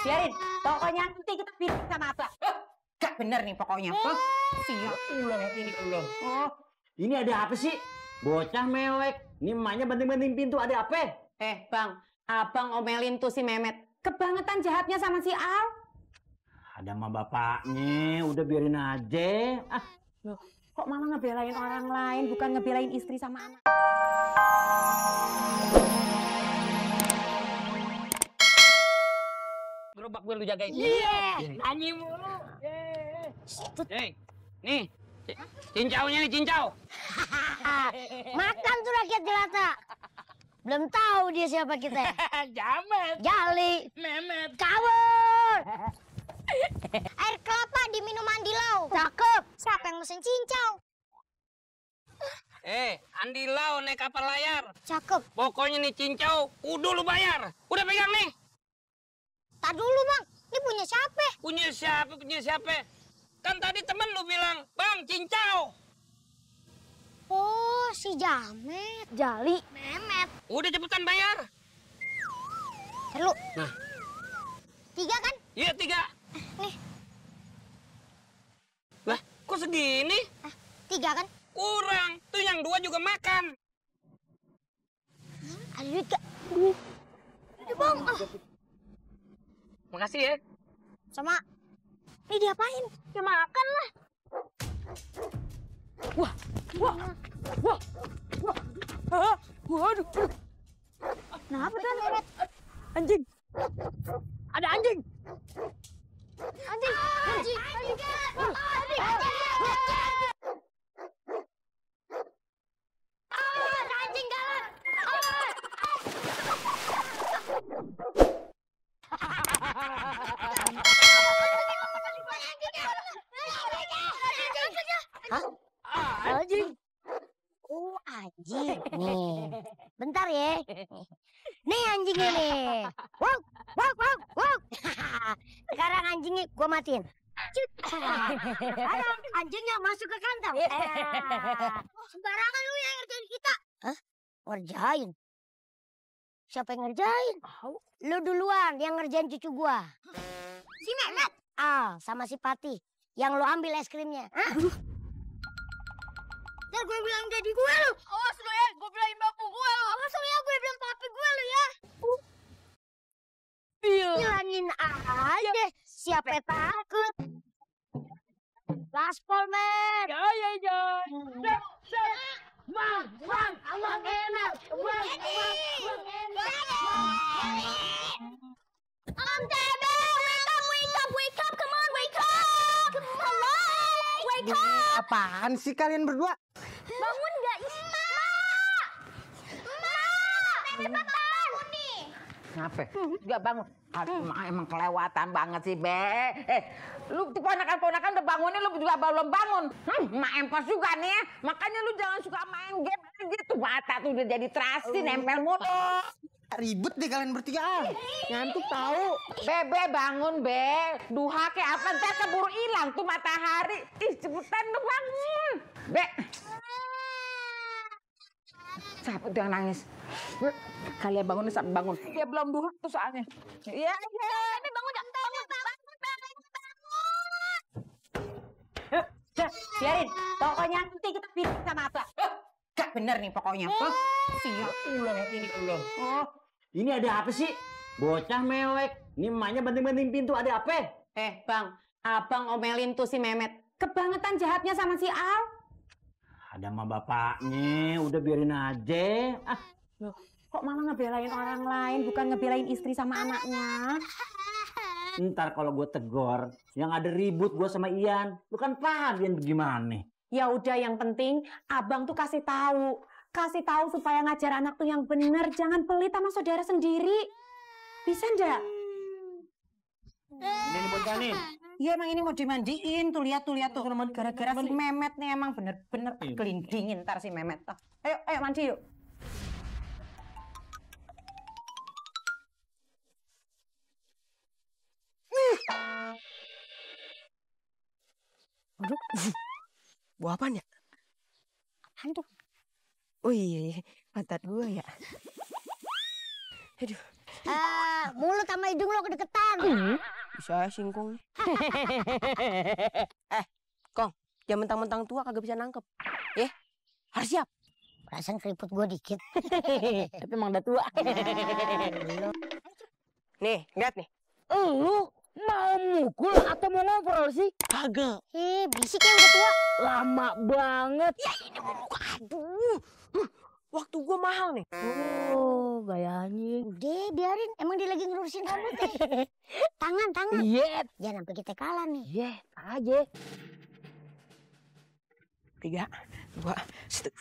biarin. Pokoknya nanti kita bilang sama Abang. Gak bener nih pokoknya. Siap. Oh, ini ada apa sih? Bocah mewek. Ini emaknya banting-banting pintu, ada apa? Bang, Abang omelin tuh si Mehmet. Kebangetan jahatnya sama si Al. Ada sama bapaknya, udah biarin aja. Loh, kok malah ngebelain orang lain, bukan ngebelain istri sama anak? Gerobak gue lu jagain. Nyanyi mulu. Nih, cincaunya nih, cincau. Makan tuh rakyat jelata. Belum tahu dia siapa kita. Jamet. Jali. Mehmet. Kabur. Air kelapa diminum Andi Lau. Cakep. Siapa yang mesen cincau? Andi Lau naik kapal layar. Cakep. Pokoknya nih cincau, kudu lu bayar. Udah pegang nih. Tak dulu bang, ini punya siapa? Punya siapa? Kan tadi temen lu bilang, Bang, cincau. Oh, si Jamet. Jali. Mehmet. Udah cepetan bayar. Terlu. Nah. 3 kan? Iya, 3. Nih. Lah, kok segini? 3 kan? Kurang. Tuh yang 2 juga makan. Ada duit gak? Duit. Ini bang. Makasih ya. Sama. Ini diapain? Ya makan lah. Waduh. Kenapa tuh Mehmet? Anjing. Ada anjing. Anjing. Anjing. Anjing. Ada anjing galak. Anjing. Oh, anjing. Nih. Bentar ya. Nih anjingnya nih. Wow, wow, wow, wow. Sekarang anjingnya gua matiin. Sekarang anjingnya masuk ke kantong. Sembarangan lu yang ngerjain kita. Hah? Ngerjain? Siapa yang ngerjain? Lu duluan yang ngerjain cucu gua. Si Mehmet. Sama si Pati. Yang lu ambil es krimnya. Ntar gue bilang jadi gue lu. Awas lu ya, gue bilangin bapu gue lu. Awas lu ya, gue bilang papi gue lu ya. Bilangin aja, siapa takut. Gaspol, men. Ya. Bang, abang enak. Bang enak. Om Tebe, wake up, come on, wake up. Hello, wake up. Apaan sih kalian berdua? Bangun nggak, Isma? Mehmet bangun nih. Kenapa? Gak bangun. Emang kelewatan banget sih, Be. Lu tuh ponakan-ponakan udah bangunin, lu juga belum bangun. Mak empos juga nih ya. Makanya lu jangan suka main game gitu. Mata tuh udah jadi terasi, nempel mulu. Ribet deh kalian bertiga. Ngantuk tahu. Bebe bangun, Be. Duha kayak apa, ntar keburu hilang tuh matahari. Ih, cepetan lu bangun. Be. Siapa tuh yang nangis? Kalian bangun nih, sampai bangun. Dia belum duha tuh soalnya. Iya. Bebe bangun nggak? Bangun. Biarin. Pokoknya nanti kita bilang sama Abang. Gak bener nih pokoknya. Siap. Oh, ini ada apa sih? Bocah mewek. Ini emaknya banting-banting pintu, ada apa? Bang, Abang omelin tuh si Mehmet. Kebangetan jahatnya sama si Al. Ada sama bapaknya, udah biarin aja. Loh, kok malah ngebelain orang lain, bukan ngebelain istri sama anaknya? Ntar kalau gue tegor, yang ada ribut gue sama Ian. Lu kan paham Ian bagaimana? Ya udah, yang penting Abang tuh kasih tahu supaya ngajar anak tuh yang bener, jangan pelit sama saudara sendiri. Bisa ndak? Ini dibocanin. Iya, emang ini mau dimandiin, tuh lihat tuh. Gara-gara si Mehmet nih emang bener-bener kelindingin ntar si Mehmet. Ayo mandi yuk. Aduh. Buah apaan ya? Hantu. Oh iya, pantat gua ya. Aduh, Mulut sama hidung lo kedeketan. Bisa singkong. Kong, jangan mentang-mentang tua kagak bisa nangkep. Harus siap. Perasaan keriput gue dikit. Tapi emang udah tua. Nih, lihat nih. Lu mau mukul atau mau ngobrol sih? Kagak. Bisik ya udah tua. Lama banget. Ya ini mau muka. Aduh. Waktu gua mahal nih. Oh, gayanya. Udah biarin, emang dia lagi ngurusin rambut nih. Tangan. Iya. Jangan sampai kita kalah nih. Iya, aja. 3, 2, 1.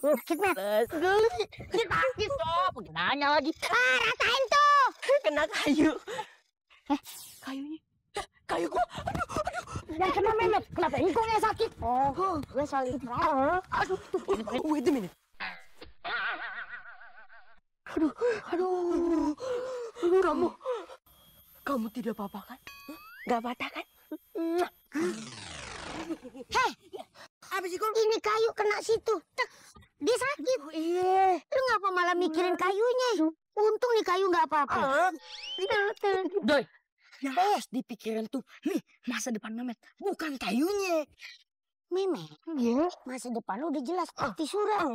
Sakit, Met. Sakit dong, nanya lagi. Rasain tuh. Kena kayu. Kayunya. Kayu gua. Yang kena Mehmet, kenapa ingkongnya sakit? Oh, gue soal itu. Wait a minute. Aduh. Kamu tidak apa-apa kan? Gak patah kan? Hei, Apa sih, Kong? ini kayu kena situ. Tek, dia sakit. Iya. Lu ngapa malah mikirin kayunya? Untung nih kayu nggak apa-apa. Doi, Yes, dipikirin tuh. Nih, masa depan Mehmet. Bukan kayunya. Memet, masa depan lu udah jelas arti surat.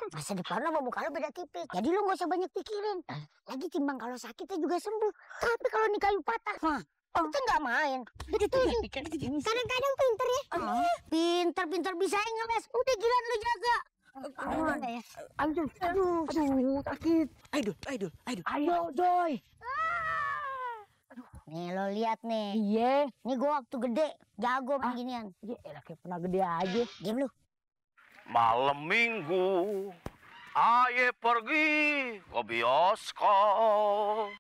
Masa depan lu sama muka lu beda tipis. Jadi lu gak usah banyak pikirin. Lagi timbang kalau sakitnya juga sembuh. Tapi kalau nih kayu patah, kita nggak main. Kadang-kadang pinter ya. Pinter bisa ngeles. Udah gila lu jaga. Ya. aduh, sakit. Aduh. Ayo, Doi. Nih lo lihat nih. Iya. Nih gua waktu gede jago main ginian. Iya, elah kayak pernah gede aja. Diam lu. Malam minggu, aye pergi ke bioskop.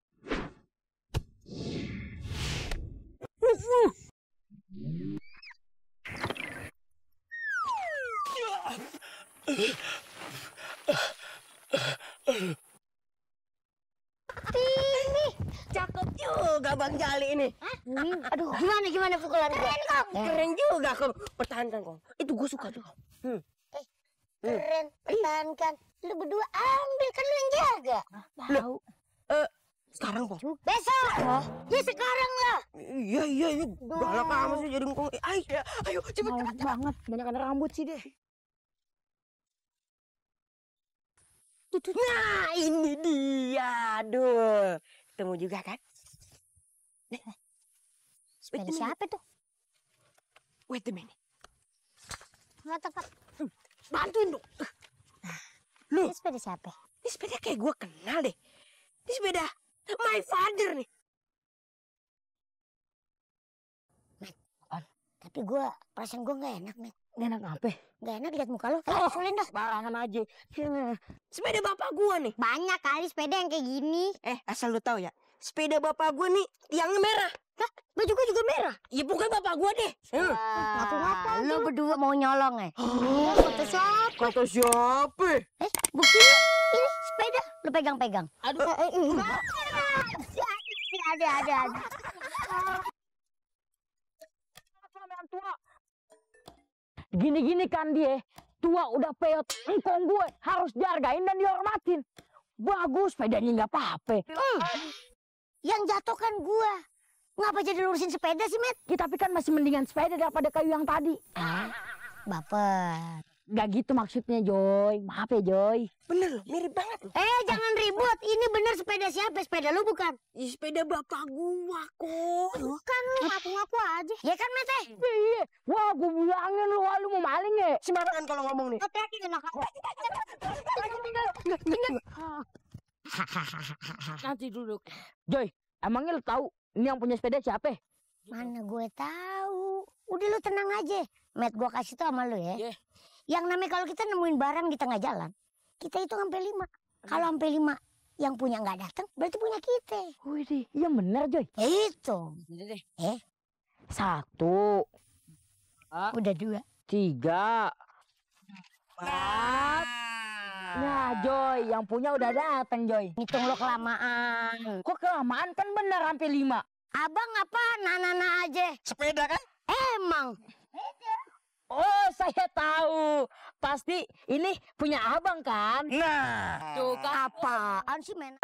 Cakep juga Bang Jali ini. Aduh, gimana pukulan gua? Keren juga, Kong. Pertahankan, Kong. Itu gue suka tuh. Keren, pertahankan. Lu berdua ambil kan lu yang jaga. Sekarang, Kong. Besok. Ya sekarang lah. Iya. Galak amat sih jadi Kong. Ayo, cepet. Males banget, banyak rambut sih deh. Nah, ini dia. Aduh. Ketemu juga kan? Sepeda siapa tuh? Wait a minute. Nggak tepat. Bantuin dong. Ini sepeda siapa? Ini sepeda kayak gue kenal deh. Ini sepeda my father nih. Tapi perasaan gue nggak enak, Met. Nggak enak apa? Nggak enak lihat muka lu. Susulin dah. Barangan aja. Sepeda bapak gue nih. Banyak kali sepeda yang kayak gini. Asal lu tahu ya. Sepeda bapak gue nih tiangnya merah. Hah? Baju gue juga merah. Ya pokoknya bapak gue deh. Ngaku-ngaku lu berdua mau nyolong ya? Foto siapa? Kata siapa? Buktinya ini sepeda. Lu pegang-pegang. Aduh. Ada. Gini-gini kan dia, tua udah peot, engkong gue harus dihargain dan dihormatin. Bagus, sepedanya nggak apa-apa. Yang jatuh kan gua. Ngapa jadi lurusin sepeda sih, Met? Ya, tapi kan masih mendingan sepeda daripada kayu yang tadi. Baper. Gak gitu maksudnya, Joy. Maaf ya, Joy. Bener loh, mirip banget loh. Jangan ribut. Ini bener sepeda siapa? Sepeda lu bukan? Ya, sepeda bapak gua kok. Bukan lu, ngaku-ngaku aja. Ya kan, Met? Iya. Wah, gue bilangin lu, lu mau maling ya? Sembarangan kalau ngomong nih. Hati-hati enak. Nanti duduk. Joy, emangnya lu tahu ini yang punya sepeda siapa? Mana gue tahu. Udah lu tenang aja. Met, gua kasih tau sama lu ya. Yeah. Yang namanya kalau kita nemuin barang di tengah jalan, kita hitung sampai 5. Kalau sampai 5 yang punya nggak datang, berarti punya kita. Wih, yang bener, Joy. Itu. Deh. 1. Udah 2. 3. 4. Nah, Joy, yang punya udah datang, Joy. Hitung lo kelamaan. Kok kelamaan kan bener sampai 5. Abang apa nana aja? Sepeda kan? Emang. Oh, saya tahu. Pasti ini punya abang kan? Nah. Tuh kan. Apaan sih men?